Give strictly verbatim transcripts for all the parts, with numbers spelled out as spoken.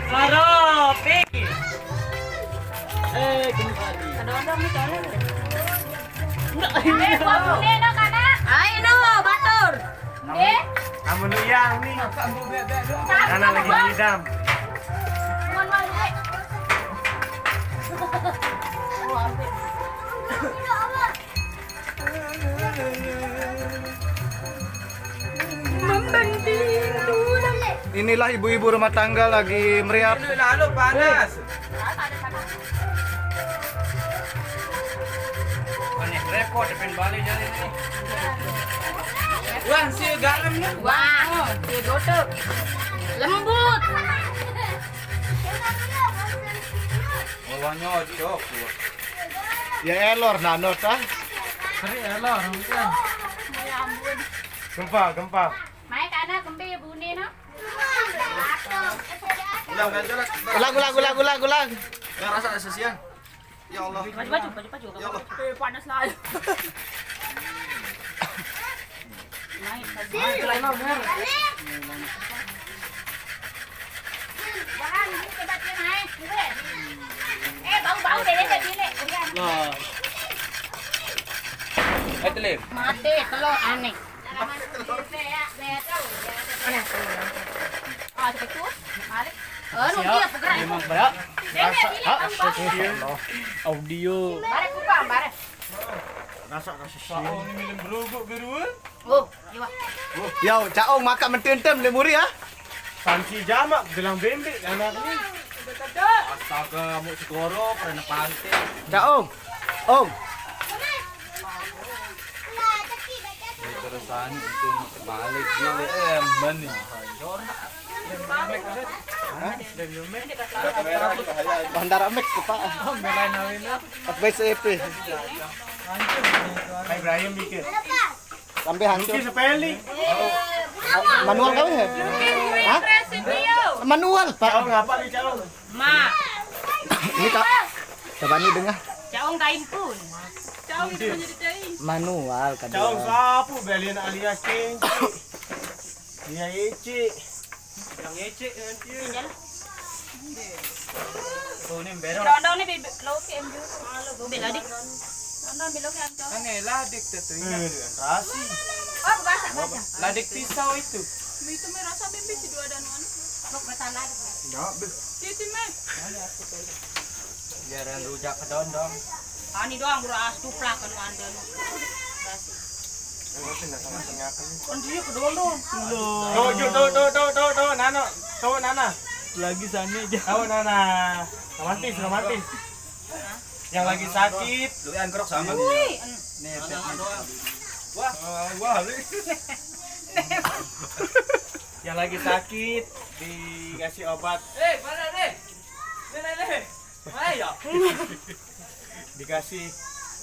Aduh, Pi. Eh, kembali. Kedondong nih, tolong. Enggak, ini. Eh, gua punya no, karena. Ayo, no, batur. Amun, amun lu yang nih. Karena lagi ngidam. Mohon maaf, eh. Inilah ibu-ibu rumah tangga lagi meriap. Lalu panas. Aneh repot depan balik jadi ini. Wah, si garam nih. Wah, dia gosok. Lembut. Bawahnya ocok. Ya elor nanot ah. Seri elor mungkin. Gempa, gempa. Mai kana kembe ya bune no. Ulang kan jalan. Ulang, ulang, ulang, ulang, ulang. Yang rasa sesian. Ya Allah. Baju baju baju baju. Ya Allah. Eh, panas lah. Naik. Bahan ini coba dia naik. Eh, bau-bau beda jadi lek. Nah. Eh, Telim. Mati telur aneh. Ah, seperti itu. Balik. Oh, lu dia bergerak. Emang banyak. Dia dia pilih bang bang. Audio. Balik buka, balik. Rasa kasih Minum berubuk berdua. Oh, iya. Yo, caong makan mententem le muri ah. Sansi jamak gelang bembek anak ni. Astaga, mau segoro karena pantai. Caong. Om. Terus itu balik dia eh mana? Bandara Max ke Pak. Advice E P. Ibrahim bikin. Sampai hancur. Sepeli. Manual kau ya? Hah? Manual Pak. Kau ngapa nih calon? Ma, Ini Kak. Coba nih dengar. caong kain pun. Manual kan. Calon sapu belian alias cengki. Dia ecek. Yang ecek nanti. Jalan. Oh ini berang. Rondong ni bebe lo ke M J. Bela dik. Rondong bela ke anco. Kan elah dik tu. Terasi. Oh, basah basah. Ladik pisau itu. Itu merasa bebe si dua dan wan. Lo betul lah. Enggak be. Itu meh. Biaran rujak kedondong. Ani doang beras tuplak kan wan dan. Kan dia kedondong. Tuh, tuh, tuh, tuh, tuh, tuh, tuh, Nano, tuh, Nana. Lagi sana aja. Tahu, Nana. Romantis, romantis. Yang lagi sakit. Lu yang kerok sama nih. Wih, Nih, Wah, wah, lu. Yang lagi sakit dikasih obat. Eh, mana nih? Nih, nih, nih. Mana ya? Dikasih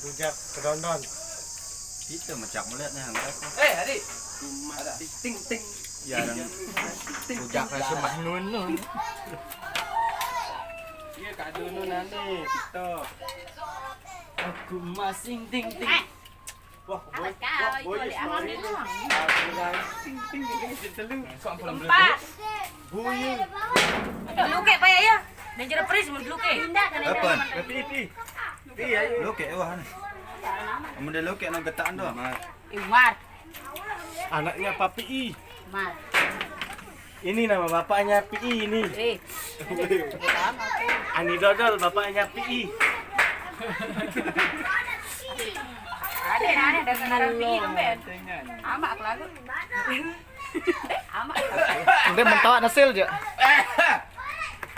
rujak kedondon. Itu mecak melihat nih yang aku. Eh, Adi. Ada ting ting. Ya, yang rujak rasa mahnun. Iya, Kak Dunu nanti TikTok. Aku masing ting ting. Wah, boy, Awas kau, wah, boy, itu ada story. aman. Aku guys, ting ting ting ting telu. Kok belum Empat. Buyung. Aduh, lu kayak apa ya? Dan jeruk peris menurut lu kayak. Pindah kan. Apa? Tapi ipi. Iya, iya. Lo kayak wah. Kamu udah lo kayak no getaan doang. Iwar. Anaknya Papi I. Mar. Ini nama bapaknya Pi I ini. Eh. Ani Dodol bapaknya Pi I. Ada ada dengan Pi I sampai. Amak aku lagu. Amak. Ndek mentok nasil je.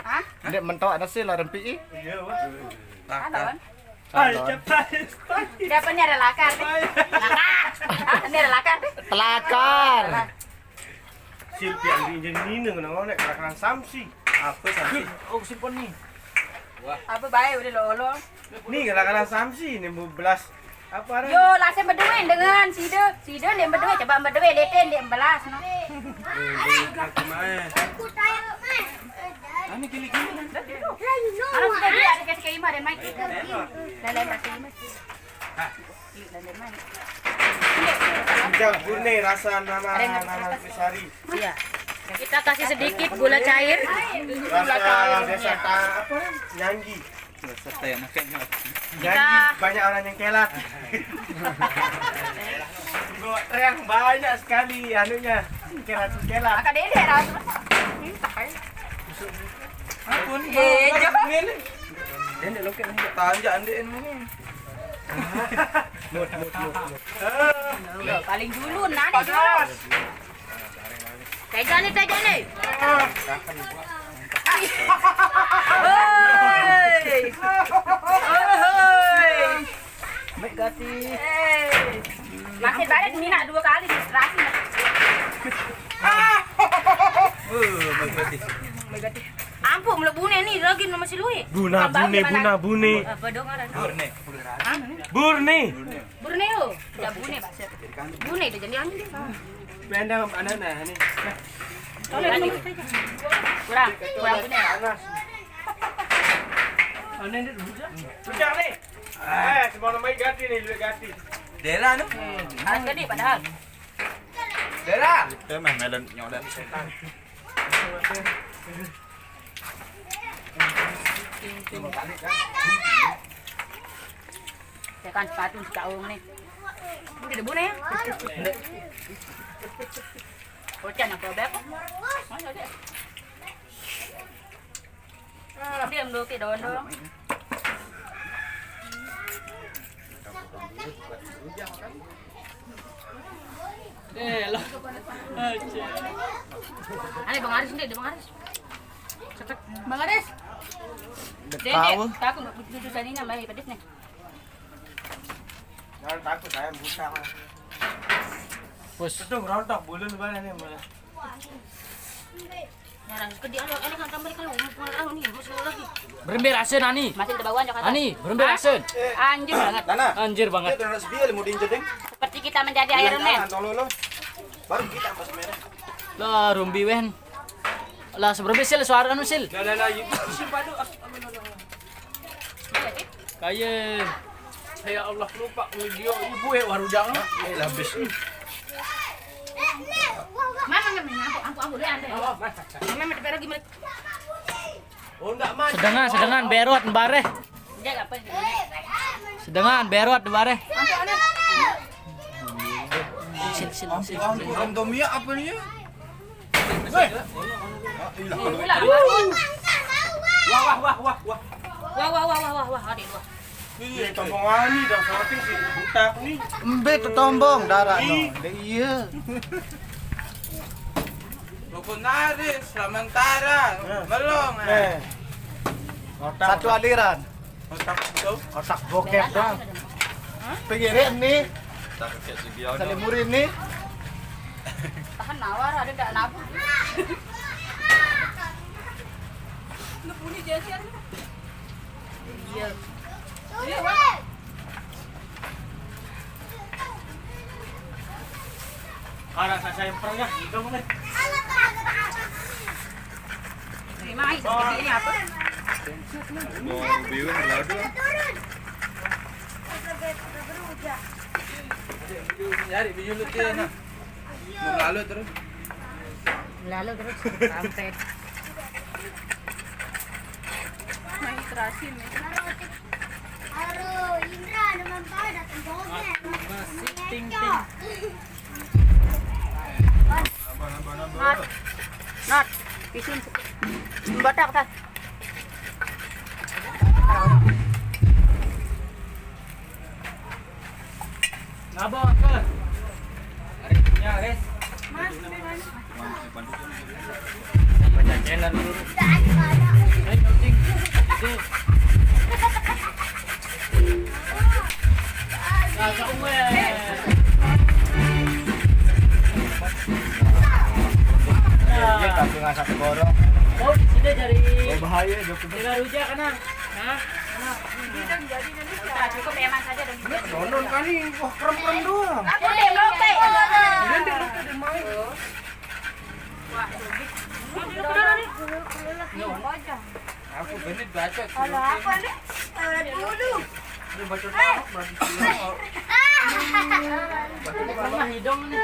Hah? Ndek mentok nasil orang Pi I. Iya, wah. Ada kan? Ayo cepat. Dia apa ni ada lakar? Lakar. Hah? Ini ada lakar. Telakar. Silpi anjing jadi nina kena ngonek kena Samsi. Apa sih? Oh, simpan ni. Apa baik udah lo lo. Ni kena kena Samsi ni belas. Apa ada? Yo, lah saya berdua dengan sida. Sida dia berdua coba berdua dia dia belas no. Aku main. Ani gili-gili. Kalau sudah dia ada kasih kayak Ima dan Mike. Lain kasih Ima. Lain main. Jangan gurne rasa nama Ada yang nama habis Besari. Iya. Kita kasih sedikit gula cair. Rasa desa ta-, apa? Nyanggi. Rasa yang makan. Nyanggi, banyak orang yang kelat. Gua yang banyak sekali anunya. Kelat-kelat. Agak dede rasa. Ampun, eh, jangan. Dede lo kayak tanjak dede ini. Mut, mut, mut, mut. Paling dulu, nani dulu. Teja nih, Teja nih. Hei. Hei. Baik, Gati. Hei. Masih balik minat dua kali, terasi. Ampun, melebu nih, nih, lagi nama si Lui. Buna, bune, buna, bune. Apa dong, orang? Burne. Hah? Burne. Borneo, tidak bune, Pak. Bune itu jadi anu dia. Benda mana, nah, ini. Kurang, kurang bune. Panas. Mana ini rujak? Rujak nih. Eh, semua namanya ganti nih, duit ganti. Dela nih. Harus gede padahal. Dela. Itu mah melon nyodan. Tekan sepatu si Cak Ung nih. Ini debu nih ya. Bocah nak bebek. Mana dia? Diam dulu, Ki, doang, doang. Eh, lo. Aja. Ane Bang Aris nih, Bang Aris. Cepet. Bang Aris. Dek, Dek, tahu. Takut nggak begitu susah ini nambah pedes nih. Jangan takut, saya buta, Mas. Bos. Itu rontok, bulun mana nih, mana? Nah, ke dia lo, ini kan tambah kalau mau pulang, ah, ini mau sekolah lagi. Berembe rasen, Ani. Masih di bawah, Jakarta. Ani, berembe rasen. Anjir banget. Nana. Anjir banget. Dia udah sedia, mau diinjek, Ding. Seperti kita menjadi Iron Man. Jangan, tolong lo. Baru kita pas merah. Lah, rumbi wen. Lah, seberembe sil suara anu sil. Lah, lah, lah, itu simpan dulu. Astagfirullah. Kaya. Ya Allah, lupa video ibu ya, baru jangan. Eh, habis. Mana, mana, mana? Ampun, ampun, ampun, dia aneh. Oh, masak. Mana, mana, lagi, mana? Oh, enggak, Mas. Sedengan, sedengan, berot, bareh. Dia apa sih? Sedengan, berot, bareh. Ampun, aneh. Sil, sil, sil. Ampun, ampun, Om Tomia apa nih? Weh. Wah, wah, wah, wah, wah. Wah, wah, wah, wah, wah, wah, adik, wah. Iya, tombong ani dah, saking si butak nih. Embe tuh tombong, darah no. Ih. Dek, iya. Rukun naris, sementara, melong, eh. Eh. Otak. Satu aliran. Otak itu. Otak bokep doang. Hah? Pikirin nih. Otak kayak Sugiono. Selimurin nih. Tahan nawar, ada ndak nabung. Lu bunyi jasian. Iya. Iya, Bang. Ada saya pernah gitu, Bang. Ini mah, ini apa? Mau biwin, lado. Nyari biju lu, Tia, nah. Mau lalu terus. Lalu terus sampai. Main terasi, nih. Aduh, Indra, ada manfaat datang bosnya. Masih ting ting. Not. Not. Isun. Batak, tas. Ngabot, Gus. Aris punya, Aris. Mas, di mana? Baca channel dulu. Ayo, cing. Itu. Nah, kamu, eh. Iya, tapi nggak satu gorong. Oh, di sini dari. Oh, bahaya, Joko. Dari rujak, kan, ah? Hah? Nah, cukup ya, Mas, aja dong. Nonton kan nih, wah, kerem-kerem doang. Aku deh, lo kayak. Dia deh, lo kayak main. Wah, udah nih. Aku bener baca. Kalau apa nih? Eh, dulu. Ini baca tamak berarti. Baca tamak hidung nih.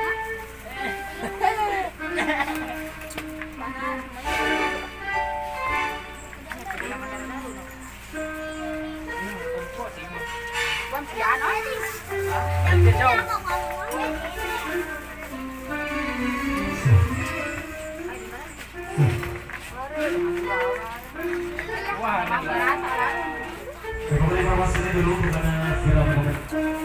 Saya memberi informasi ini dulu kepada Fira.